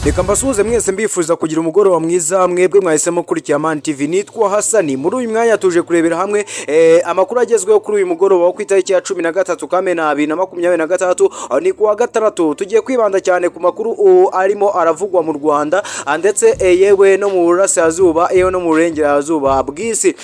Reka mbasuhuze mwese, mbifuza kugira umugoroba mwiza, mwebwe mwahisemo kurikira Amani TV. Nitwa Hasani. Muri uyu mwanya tuje kurebera hamwe amakuru agezweho kuri uyu mugoroba wo ku itariki ya 13 Kamena 2026, ni kuwa gatandatu. Tugiye kwibanda cyane ku makuru arimo aravugwa mu Rwanda, ndetse yewe no mu burasirazuba, yewe no mu burengerazuba bw'isi.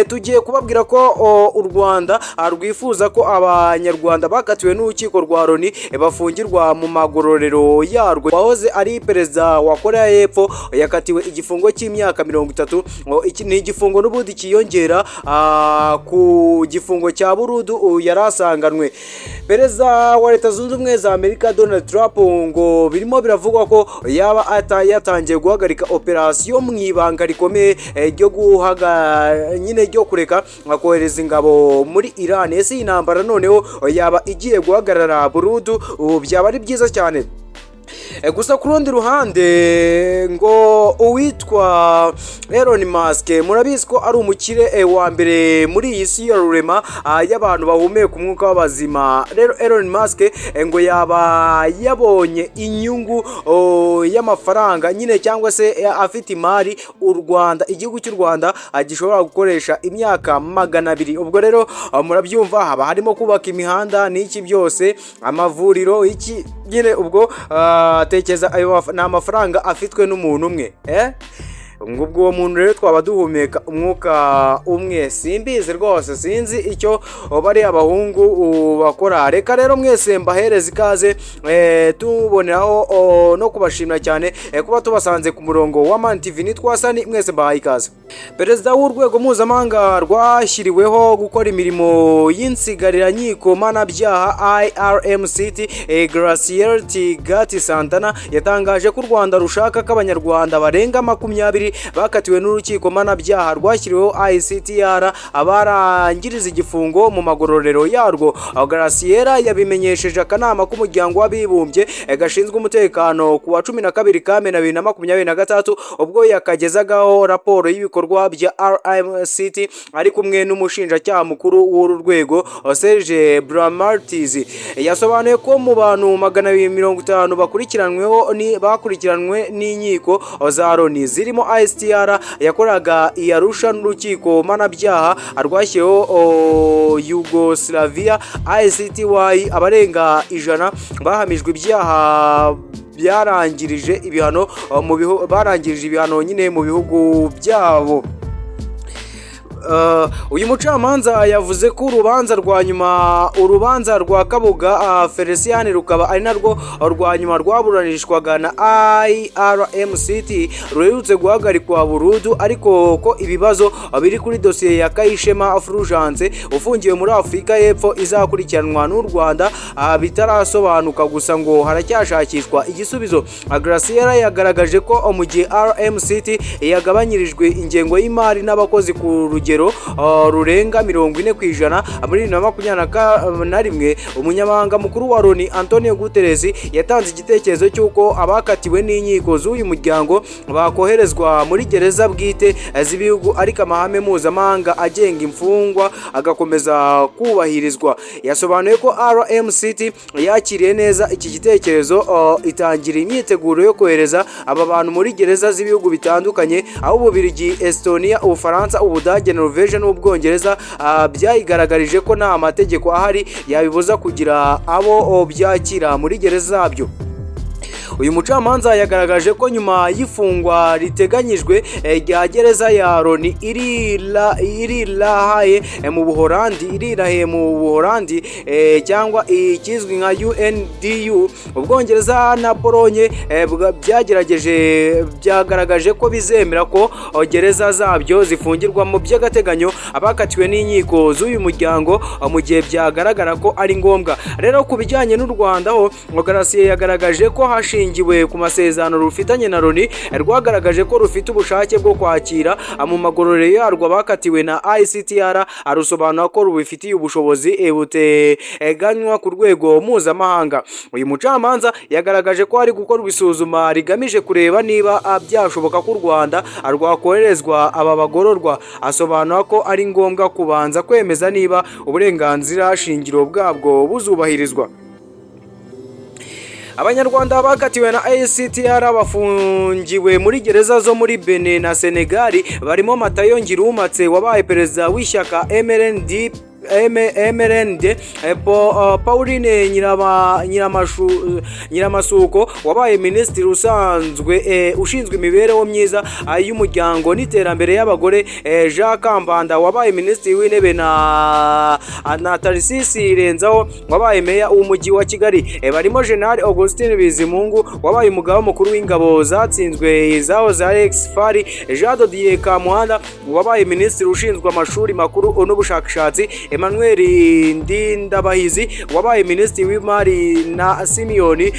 Tugiye kubabwira ko u Rwanda rwifuza ko Abanyarwanda bakatiwe n'urukiko rwa Loni bafungirwa mu magororero yarwo. Wahoze ari perezida wa Korea y'Epfo yakatiwe igifungo cy'imyaka 30. Ngo iki ni igifungo n'ubundi cyiyongera ku gifungo cya burundu yari asanganwe. Perezida wa Leta Zunze Ubumwe za Amerika Donald Trump ngo birimo biravugwa ko yaba yatangiye guhagarika operasiyo mu ibanga rikomeye ryo guhaga nyine ryo kureka kohereza ingabo muri Iran. Ese iyi ntambara noneho yaba igiye guhagarara burundu? Ubu byaba ari byiza cyane. Gusa ku rundi ruhande ngo uwitwa Elon Musk, murabizi ko ari umukire wa mbere muri iyi si ya rurema, y'abantu bahumeka umwuka w'abazima. Rero Elon Musk ngo yaba yabonye inyungu y'amafaranga nyine, cyangwa se afite imari u Rwanda, igihugu cy'u Rwanda gishobora gukoresha imyaka 200. Ubwo rero murabyumva, haba harimo kubaka imihanda n'iki byose, amavuriro, iki nyine. Ubwo tekereza ayo ni amafaranga afitwe n'umuntu umwe. Ngo ubwo uwo muntu rero twaba duhumeka umwuka umwe? Simbizi rwose, sinzi icyo bariya abahungu bakora. Reka rero mwese mbahereze ikaze, tuboneraho no kubashimira cyane kuba tubasanze ku murongo wa Man TV. Nitwa Hasani, mwese mbahaye ikaze. Perezida w'urwego mpuzamahanga rwashyiriweho gukora imirimo y'insigarirankiko mpanabyaha IRMCT, Graciela Tigati Santana, yatangaje ko u Rwanda rushaka ko Abanyarwanda barenga 20 bakatiwe n'urukiko mpanabyaha rwashyiriweho ICTR abarangiriza igifungo mu magororero yarwo. Graciela yabimenyesheje akanama k'Umuryango w'Abibumbye gashinzwe umutekano ku wa 12 Kamena 2026, ubwo yakagezagaho raporo y'ibikorwa bya RMCT ari kumwe n'umushinjacyaha mukuru w'uru rwego Serge Brammertz. Yasobanuye ko mu bantu 250 bakurikiranweho ni bakurikiranwe n'inkiko za Loni zirimo ICTR yakoraga i Arusha n'urukiko mpanabyaha rwashyiriweho Yugoslavia ICTY, abarenga 100 bahamijwe ibyaha byarangirije ibihano mu bihu barangirije ibihano nyine mu bihugu byabo. Uyu mucamanza yavuze ko urubanza rwa nyuma, urubanza rwa Kabuga Felicien, rukaba ari narwo rwa nyuma rwaburanishwaga na IRMCT, ruherutse guhagarikwa burundu, ariko ko ibibazo biri kuri dosiye ya Kayishema Fulgence ufungiwe muri Afurika y'Epfo izakurikiranwa n'u Rwanda bitarasobanuka, gusa ngo haracyashakishwa igisubizo. Graciela yagaragaje ko mu gihe RMCT yagabanyirijwe ingengo y'imari n'abakozi ku rugero rurenga 40% muri 2021, umunyamabanga mukuru wa Loni Antonio Guterres yatanze igitekerezo cy'uko abakatiwe n'inkiko z'uyu muryango bakoherezwa muri gereza bwite z'ibihugu, ariko amahame mpuzamahanga agenga imfungwa agakomeza kubahirizwa. Yasobanuye ko RMCT yakiriye neza iki gitekerezo, itangira imyiteguro yo kohereza aba bantu muri gereza z'ibihugu bitandukanye, aho Ububiligi, Estonia, Ubufaransa, Ubudage, Norvège n'Ubwongereza byayigaragarije ko nta mategeko ahari yabibuza kugira abo byakira muri gereza zabyo. Uyu mucamanza yagaragaje ko nyuma y'ifungwa riteganyijwe rya gereza ya Loni iri La Haye mu Buholandi, iri La Haye mu Buholandi, cyangwa ikizwi nka UNDU, Ubwongereza na Polonye byagerageje byagaragaje ko bizemera ko gereza zabyo zifungirwamo by'agateganyo abakatiwe n'inkiko z'uyu muryango mu gihe byagaragara ko ari ngombwa. Rero ku bijyanye n'u Rwanda ho, Graciela yagaragaje ko hashingiwe ku masezerano rufitanye na Loni, rwagaragaje ko rufite ubushake bwo kwakira mu magororero yarwo abakatiwe na ICTR, arusobanura ko rubifitiye ubushobozi buteganywa ku rwego mpuzamahanga. Uyu mucamanza yagaragaje ko hari gukorwa isuzuma rigamije kureba niba byashoboka ko u Rwanda rwakoherezwa aba bagororwa, asobanura ko ari ngombwa kubanza kwemeza niba uburenganzira shingiro bwabwo buzubahirizwa. Abanyarwanda bakatiwe na ICTR bafungiwe muri gereza zo muri Benin na Senegal barimo Matayo Ngirumpatse wabaye perezida w'ishyaka MRND, MRND, Pauline Nyiramasuko wabaye minisitiri usanzwe ushinzwe imibereho myiza y'umuryango n'iterambere y'abagore, Jean Kambanda wabaye minisitiri w'intebe na Tharcisse Renzaho wabaye meya w'umujyi wa Kigali. Barimo General Augustin Bizimungu wabaye umugaba mukuru w'ingabo zatsinzwe zahoze ari ex-FAR, Jean de Dieu Kamuhanda wabaye minisitiri ushinzwe amashuri makuru n'ubushakashatsi, Emmanuel Ndindabahizi wabaye minisitiri w'imari na Simeon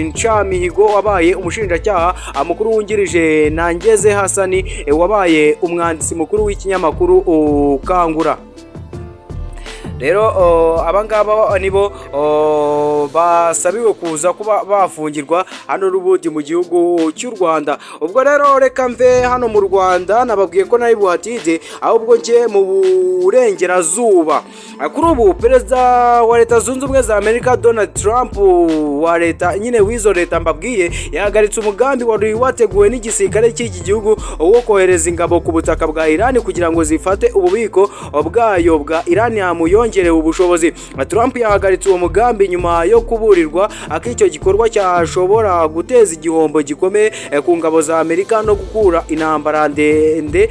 Nshamihigo wabaye umushinjacyaha mukuru wungirije na Ngeze Hasani wabaye umwanditsi mukuru w'ikinyamakuru Kangura. Rero abangaba nibo basabiwe kuza kuba bafungirwa hano n'ubundi mu gihugu cy'u Rwanda. Ubwo rero reka mve hano mu Rwanda, nababwiye ko nari buhatinde, ahubwo njye mu burengerazuba. Kuri ubu perezida wa Leta Zunze Ubumwe za Amerika, Donald Trump, wa leta nyine w'izo leta mbabwiye, yahagaritse umugambi wari wateguwe n'igisirikare cy'iki gihugu wo kohereza ingabo ku butaka bwa Iran kugira ngo zifate ububiko bwayo bwa uranium yongerewe ubushobozi. Trump yahagaritse uwo mugambi nyuma yo kuburirwa ko icyo gikorwa cyashobora guteza igihombo gikomeye ku ngabo za Amerika no gukura intambara ndende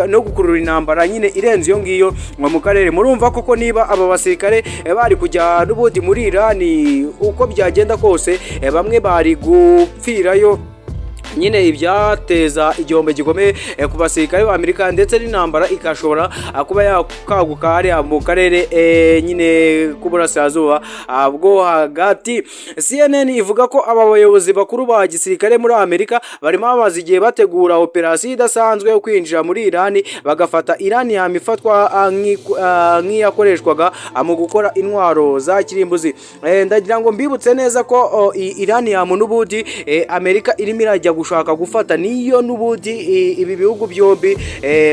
no gukurura intambara nyine irenze iyo ngiyo mu karere. Murumva koko niba aba basirikare bari kujya n'ubundi muri Iran, uko byagenda kose bamwe bari gupfirayo nyine, ibyateza igihombo gikomeye ku basirikare ba Amerika, ndetse n'intambara ikashobora kuba yakaguka hariya mu karere nyine k'uburasirazuba bwo hagati. CNN ivuga ko aba bayobozi bakuru ba gisirikare muri Amerika barimo bamaze igihe bategura operasiyo idasanzwe yo kwinjira muri Iran bagafata uranium ifatwa nk'iyakoreshwaga mu gukora intwaro za kirimbuzi. Ndagira ngo mbibutse neza ko uranium n'ubundi Amerika irimo irajya gushaka gufata niyo n'ubundi ibi bihugu byombi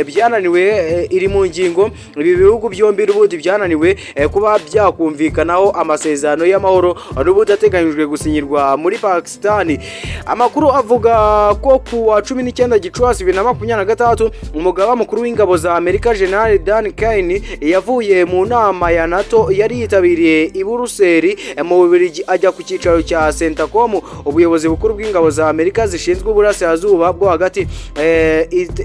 byananiwe, iri mu ngingo ibi bihugu byombi n'ubundi byananiwe kuba byakumvikanaho amasezerano y'amahoro n'ubundi ateganyijwe gusinyirwa muri Pakistan. Amakuru avuga ko ku wa 19 Gicurasi 2026 umugaba mukuru w'ingabo za Amerika, General Dan Caine, yavuye mu nama ya NATO yari yitabiriye i Buruseli mu Bubiligi ajya ku cyicaro cya CENTCOM, ubuyobozi bukuru bw'ingabo za Amerika zishinzwe uburasirazuba bwo hagati,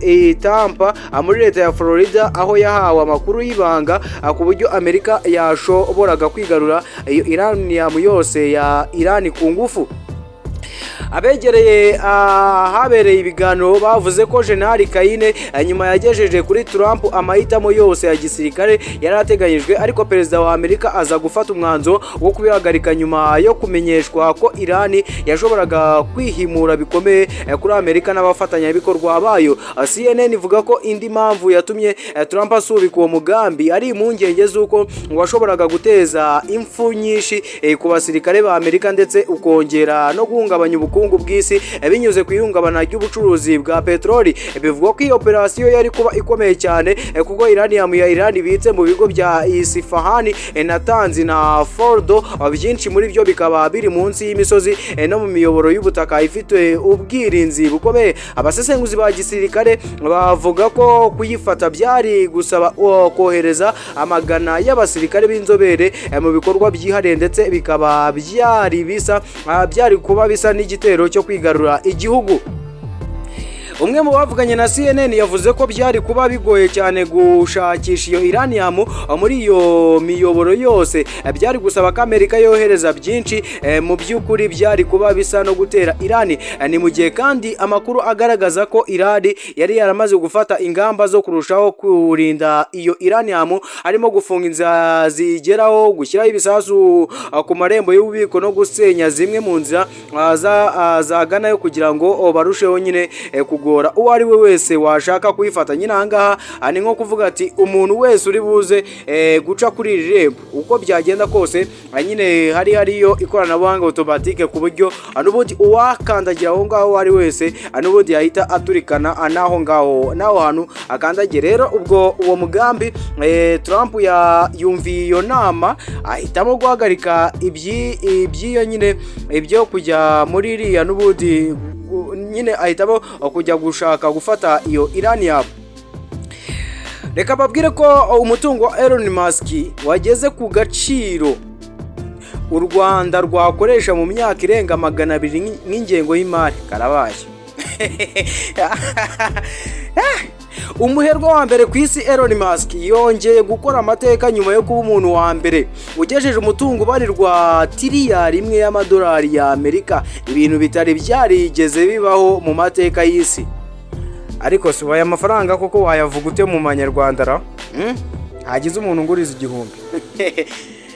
i Tampa muri leta ya Florida, aho yahawe amakuru y'ibanga ku buryo Amerika yashoboraga kwigarura iyo uranium yose ya Iran ku ngufu. Abegereye ahabereye ibiganiro bavuze ko General Caine nyuma yagejeje kuri Trump amahitamo yose ya gisirikare yari ateganyijwe, ariko perezida wa Amerika aza gufata umwanzuro wo kubihagarika nyuma yo kumenyeshwa ko Iran yashoboraga kwihimura bikomeye kuri Amerika n'abafatanyabikorwa bayo. CNN ivuga ko indi mpamvu yatumye Trump asubika uwo mugambi ari impungenge z'uko washoboraga guteza impfu nyinshi ku basirikare ba Amerika ndetse ukongera no guhungabanya ubukungu bw'isi binyuze ku ihungabana ry'ubucuruzi bwa peteroli. Bivugwa ko iyi operasiyo yari kuba ikomeye cyane kuko uranium ya Iran ibitse mu bigo bya Isfahan, Natanz na Fordo, byinshi muri byo bikaba biri munsi y'imisozi no mu miyoboro y'ubutaka ifite ubwirinzi bukomeye. Abasesenguzi ba gisirikare bavuga ko kuyifata byari gusaba kohereza amagana y'abasirikare b'inzobere mu bikorwa byihariye, ndetse bikaba byari kuba bisa n'igitero cyo kwigarura igihugu. Umwe mu bavuganye na CNN yavuze ko byari kuba bigoye cyane gushakisha iyo uranium muri iyo miyoboro yose, byari gusaba ko Amerika yohereza byinshi. Mu by'ukuri byari kuba bisa no gutera Iran. Ni mu gihe kandi amakuru agaragaza ko Iran yari yaramaze gufata ingamba zo kurushaho kurinda iyo uranium, harimo gufunga inzira zigeraho, gushyiraho ibisasu ku marembo y'ububiko no gusenya zimwe mu nzira zaganayo kugira ngo barusheho nyine kuguma. kugora uwo ari we wese washaka kuyifata. Nyine ahangaha ni nko kuvuga ati umuntu wese uri buze guca kuri iri rembo, uko byagenda kose, nyine hari hariyo ikoranabuhanga automatique, ku buryo n'ubundi uwakandagira aho ngaho uwo ari wese, n'ubundi yahita aturikana n'aho ngaho, n'aho hantu akandagiye. Rero ubwo uwo mugambi, Trump yumviye iyo nama, ahitamo guhagarika iby'iyo nyine ibyo kujya muri iriya, n'ubundi nyine ahitamo kujya gushaka gufata iyo uranium. Reka babwire ko umutungo wa Elon Musk wageze ku gaciro u Rwanda rwakoresha mu myaka irenga 200 nk'ingengo y'imari. Karabaye! Umuherwe wa mbere ku isi Elon Musk yongeye gukora amateka nyuma yo kuba umuntu wa mbere ugejeje umutungo ubarirwa tiriyari 1 y'amadolari y'Amerika, ibintu bitari byarigeze bibaho mu mateka y'isi. Ariko si aya mafaranga koko wayavuga ute mu manyarwanda ra? Hagize umuntu unguriza 1000,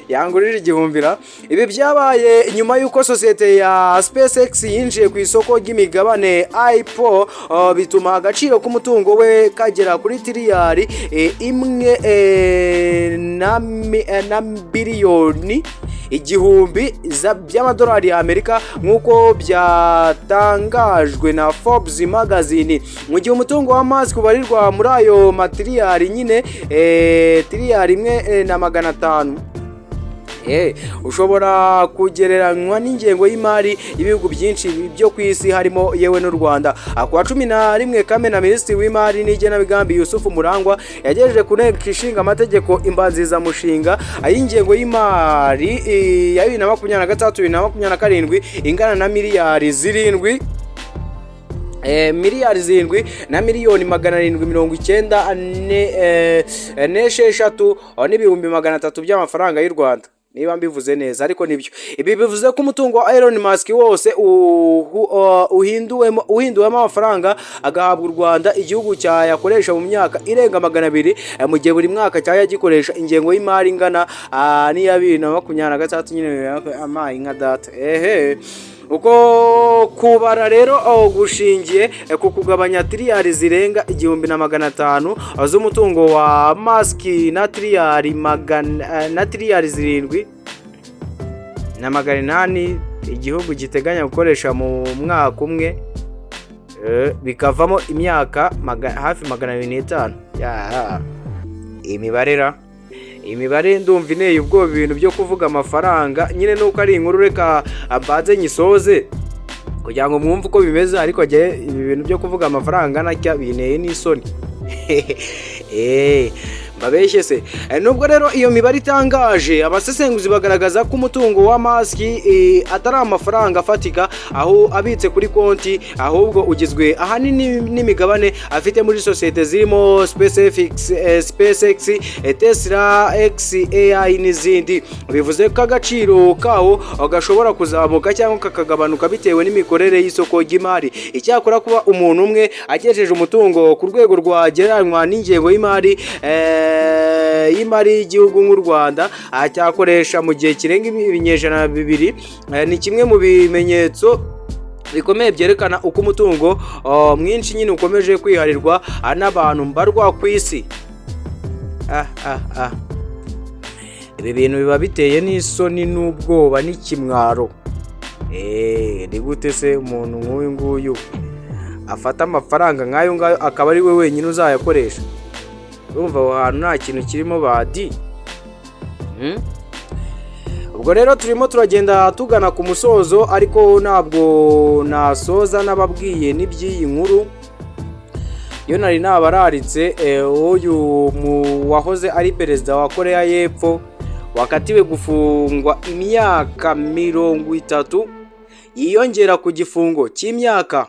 yangurira 1000 ra. Ibi byabaye nyuma y'uko sosiyete ya SpaceX yinjiye ku isoko ry'imigabane IPO, bituma agaciro k'umutungo we kagera kuri tiriyari 1 na biliyoni 1000 by'amadolari y'Amerika, nk'uko byatangajwe na Forbes magazine. Mu gihe umutungo wa Musk ubarirwa muri ayo matiriyari nyine, tiriyari 1 na 500, ushobora kugereranywa n'ingengo y'imari y'ibihugu byinshi byo ku isi, harimo yewe n'u Rwanda. Ku wa 11 Kamena, Minisitiri w'Imari n'Igenamigambi Yusufu Murangwa yagejeje ku Nteko Ishinga Amategeko imbanzirizamushinga y'ingengo y'imari ya 2026 2027, ingana na miliyari 7, miliyari 7 na miliyoni 796 n'ibihumbi 300 by'amafaranga y'u Rwanda, niba mbivuze neza, ariko nibyo. Ibi bivuze ko umutungo wa Elon Musk wose uhinduwemo amafaranga agahabwa u Rwanda, igihugu cyayakoresha mu myaka irenga 200, mu gihe buri mwaka cyajya gikoresha ingengo y'imari ingana n'iya 2026 nyine. Amayi nka data ehe! Uko kubara rero gushingiye ku kugabanya tiriyari zirenga 1500 z'umutungo wa Musk na tiriyari magana na tiriyari 7 na 800 igihugu giteganya gukoresha mu mwaka umwe, bikavamo imyaka hafi 205. Imibare ra, imibare ndumva inteye ubwoba. Ibintu byo kuvuga amafaranga nyine nuko ari inkuru, reka mbanze nyisoze kugira ngo mwumve uko bimeze, ariko ibi bintu byo kuvuga amafaranga natya binteye n'isoni. Mbabeshye se? Nubwo rero iyo mibare itangaje, abasesenguzi bagaragaza ko umutungo wa Musk atari amafaranga afatika aho abitse kuri konti, ahubwo ugizwe ahanini n'imigabane afite muri sosiyete zirimo SpaceX, Tesla, xAI n'izindi. Bivuze ko agaciro kawo gashobora kuzamuka cyangwa kakagabanuka bitewe n'imikorere y'isoko ry'imari. Icyakora kuba umuntu umwe agejeje umutungo ku rwego rwagereranywa n'ingengo y'imari y'igihugu nk'u Rwanda cyakoresha mu gihe kirenga ibinyejana 2, ni kimwe mu bimenyetso bikomeye byerekana uko umutungo mwinshi nyine ukomeje kwiharirwa n'abantu mbarwa ku isi. Ah, ah, ah. Ibi bintu biba biteye n'isoni n'ubwoba n'ikimwaro. Ni gute se umuntu nk'uyu nguyu afata amafaranga nk'ayo ngayo akaba ari we wenyine uzayakoresha? Urumva aho hantu nta kintu kirimo badi. Ubwo rero turimo turagenda tugana ku musozo, ariko ntabwo nasoza n'ababwiye n'iby'iyi nkuru iyo nari nabararitse. Uyu wahoze ari perezida wa Koreya y'Epfo wakatiwe gufungwa imyaka 30 yiyongera ku gifungo cy'imyaka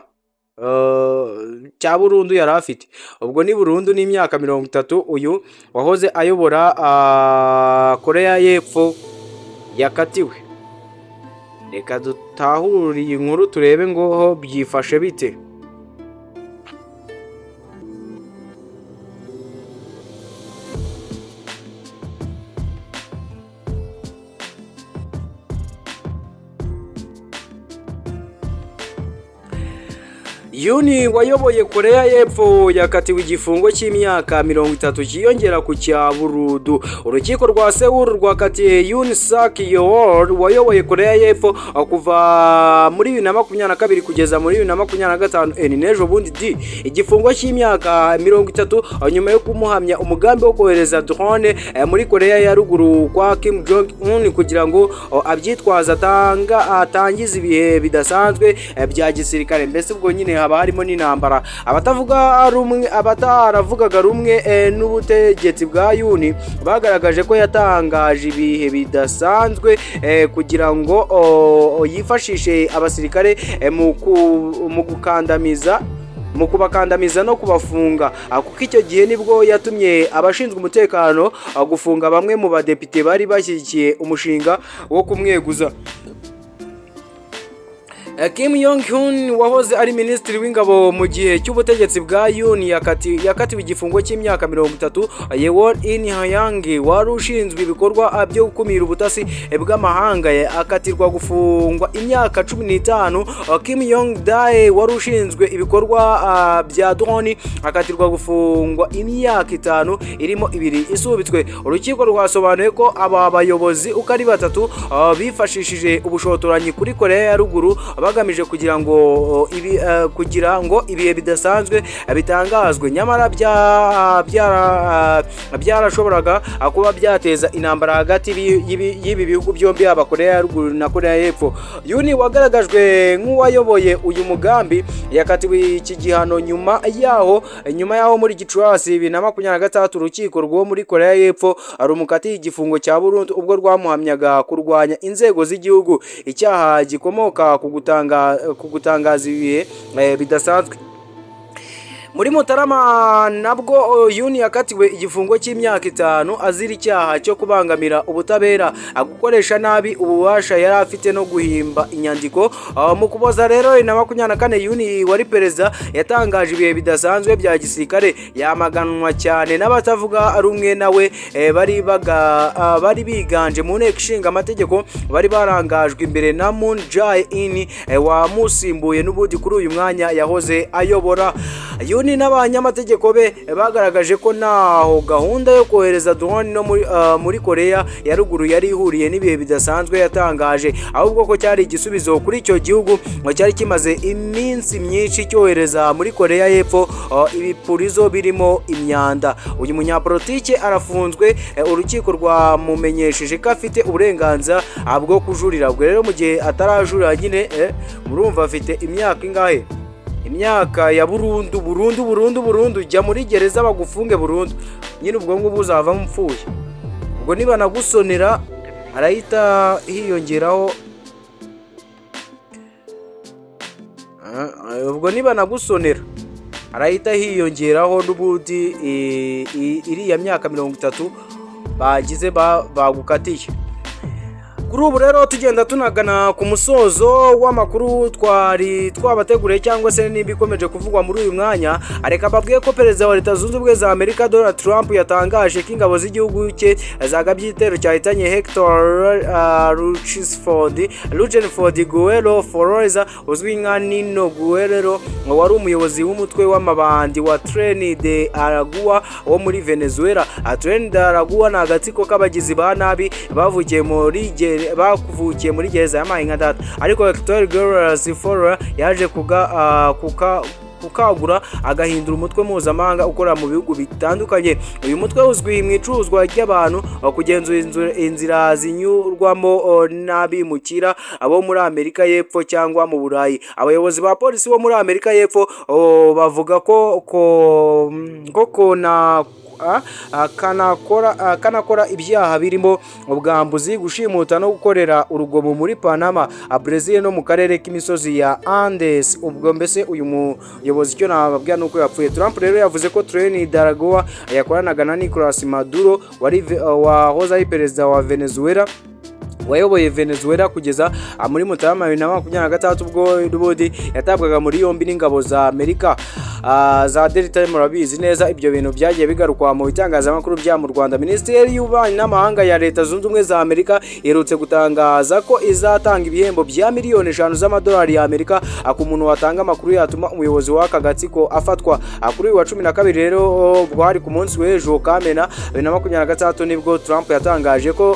cya burundu yari afite. Ubwo ni burundu, n'imyaka 30 uyu wahoze ayobora Koreya y'Epfo yakatiwe. Reka dutahure iyi nkuru turebe ngo byifashe bite. Yoon wayoboye Korea y'Epfo yakatiwe igifungo cy'imyaka 30 cyiyongera ku cya burundu. Urukiko rwa Seoul rwakatiye Yoon Suk Yeol wayoboye Korea y'Epfo kuva muri 2022 kugeza muri 2025, ni n'ejo bundi di, igifungo cy'imyaka 30 nyuma yo kumuhamya umugambi wo kohereza drone muri Korea ya Ruguru kwa Kim Jong Un kugira ngo abyitwaze atanga atangiza ibihe bidasanzwe bya gisirikare. Mbese ubwo nyine haba harimo n'intambara. Abatavuga rumwe, abataravugaga rumwe n'ubutegetsi bwa Yoon bagaragaje ko yatangaje ibihe bidasanzwe kugira ngo yifashishe abasirikare mu gukandamiza, mu kubakandamiza no kubafunga, kuko icyo gihe nibwo yatumye abashinzwe umutekano gufunga bamwe mu badepite bari bashyigikiye umushinga wo kumweguza. Kim Yong Hyun wahoze ari minisitiri w'ingabo mu gihe cy'ubutegetsi bwa Yoon yakatiwe igifungo cy'imyaka 30. Yeon In Hyang wari ushinzwe ibikorwa byo gukumira ubutasi bw'amahanga akatirwa gufungwa imyaka 15. Kim Yong Dae wari ushinzwe ibikorwa bya drone akatirwa gufungwa imyaka 5 irimo 2 isubitswe. Urukiko rwasobanuye ko aba bayobozi uko ari batatu bifashishije ubushotoranyi kuri Korea ya Ruguru bagamije kugira ngo ibihe bidasanzwe bitangazwe, nyamara byarashoboraga kuba byateza intambara hagati y'ibi bihugu byombi, yaba Korea ya Ruguru na Korea y'Epfo. Yoon wagaragajwe nk'uwayoboye uyu mugambi yakatiwe iki gihano nyuma yaho muri Gicurasi 2026 urukiko rwo muri Korea y'Epfo rumukatiye igifungo cya burundu ubwo rwamuhamyaga kurwanya inzego z'igihugu, icyaha gikomoka ku gutangaza ibihe bidasanzwe. Muri Mutarama nabwo Yoon yakatiwe igifungo cy'imyaka 5 azira icyaha cyo kubangamira ubutabera, gukoresha nabi ububasha yari afite no guhimba inyandiko. Mu Kuboza rero 2024 Yoon wari perezida yatangaje ibihe bidasanzwe bya gisirikare, yamaganwa cyane n'abatavuga rumwe nawe bari biganje mu nteko ishinga amategeko, bari barangajwe imbere na Moon Jae-in wamusimbuye n'ubundi kuri uyu mwanya yahoze ayobora. Yoon n'abanyamategeko be bagaragaje ko ntaho gahunda yo kohereza drone no muri Korea ya Ruguru yari ihuriye n'ibihe bidasanzwe yatangaje, ahubwo ko cyari igisubizo kuri icyo gihugu ngo cyari kimaze iminsi myinshi cyohereza muri Korea y'Epfo ibipurizo birimo imyanda. Uyu munyapolitike arafunzwe, urukiko rwamumenyesheje ko afite uburenganzira bwo kujurira. Ubwo rero mu gihe atarajurira nyine, murumva afite imyaka ingahe? Imyaka ya burundu, burundu, burundu, burundu. Jya muri gereza bagufunge burundu nyine, ubwo ngubwo uzavamo upfuye. Ubwo niba nagusonera arahita hiyongeraho. Ubwo niba nagusonera arahita hiyongeraho n'ubundi iriya myaka 30 bagize bagukatiye. Kuri ubu rero tugenda tunagana ku musozo w'amakuru twari twabateguriye cyangwa se n'ibikomeje kuvugwa muri uyu mwanya, reka mbabwiye ko perezida wa Leta Zunze Ubumwe za Amerika Donald Trump yatangaje ko ingabo z'igihugu cye zagabye igitero cyahitanye Hector Rugenford Guerrero Flores uzwi nka Nino Guerrero, wari umuyobozi w'umutwe w'amabandi wa Tren de Aragua wo muri Venezuela. Tren de Aragua ni agatsiko k'abagizi ba nabi bavukiye muri gereza ya nka data, ariko Hector Guerrero Flores yaje kukagura agahindura umutwe mpuzamahanga ukorera mu bihugu bitandukanye. Uyu mutwe uzwi mu icuruzwa ry'abantu, kugenzura inzira zinyurwamo n'abimukira abo muri Amerika y'Epfo cyangwa mu Burayi. Abayobozi ba polisi bo muri Amerika y'Epfo bavuga ko kona kanakora ibyaha birimo ubwambuzi, gushimuta no gukorera urugomo muri Panama, Brazil no mu karere k'imisozi ya Andes. Ubwo mbese uyu muyobozi icyo nababwira nuko yapfuye. Trump rero yavuze ko Tren de Aragua yakoranaga na Nicolas Maduro wari wahoze ari perezida wa Venezuela. Wayoboye Venezuela kugeza muri Mutarama 2026, ubwo n'ubundi yatabwaga muri yombi n'ingabo za Amerika za Delta. Murabizi neza, ibyo bintu byagiye bigarukwa mu bitangazamakuru bya mu Rwanda. Minisiteri y'Ububanyi n'Amahanga ya Leta Zunze Ubumwe za Amerika iherutse gutangaza ko izatanga ibihembo bya miliyoni 5 z'amadolari ya Amerika ku muntu watanga amakuru yatuma umuyobozi w'aka gatsiko afatwa. Kuri uyu wa 12 rero, ubwo hari ku munsi w'ejo, Kamena 2026, nibwo Trump yatangaje ko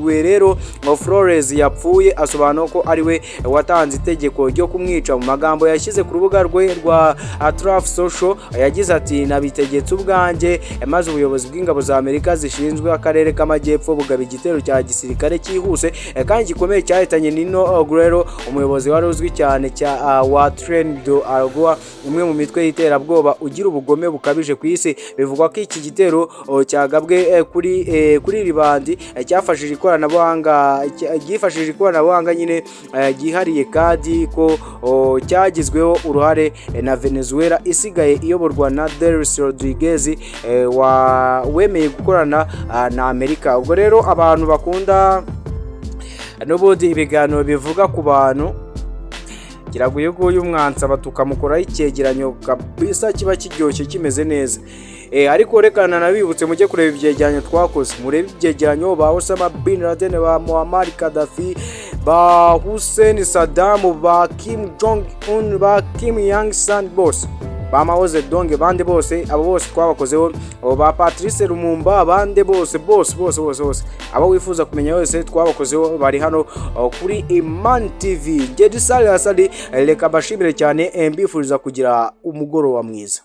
Guerrero Flores yapfuye, asobanura ko ari we watanze itegeko ryo kumwica. Mu magambo yashyize ku rubuga rwe rwa Truth Social, yagize ati: "Nabitegetse ubwanjye, maze ubuyobozi bw'ingabo za Amerika zishinzwe akarere k'amajyepfo bugaba igitero cya gisirikare cyihuse kandi gikomeye cyahitanye Nino Guerrero, umuyobozi wari uzwi cyane cya wa Tren de Aragua, umwe mu mitwe y'iterabwoba ugira ubugome bukabije ku isi." Bivugwa ko iki gitero cyagabwe kuri iri bandi cyafashije ikoranabuhanga, ryifashishije ikoranabuhanga nyine ryihariye, kandi ko cyagizweho uruhare na Venezuela isigaye iyoborwa na Delcy Rodriguez, wa wemeye gukorana na Amerika. Ubwo rero abantu bakunda n'ubundi ibiganiro bivuga ku bantu, ngira ngo uyu nguyu mwansaba tukamukoraho icyegeranyo kabisa kiba kiryoshye, kimeze neza. Ariko reka nanabibutse mujye kureba ibyegeranyo twakoze, murebe ibyegeranyo ba Osama bin Laden, ba Muammar Gaddafi, ba Hussein Saddam, ba Kim Jong Un, ba Kim Yang San bose, ba Mao Zedong, bande bose, abo bose twabakozeho, abo ba Patrice Lumumba, bande bose bose bose bose bose, abo wifuza kumenya wese twabakozeho, bari hano kuri Iman TV. Ngedi Sali Hasali, reka mbashimire cyane, mbifuriza kugira umugoroba mwiza.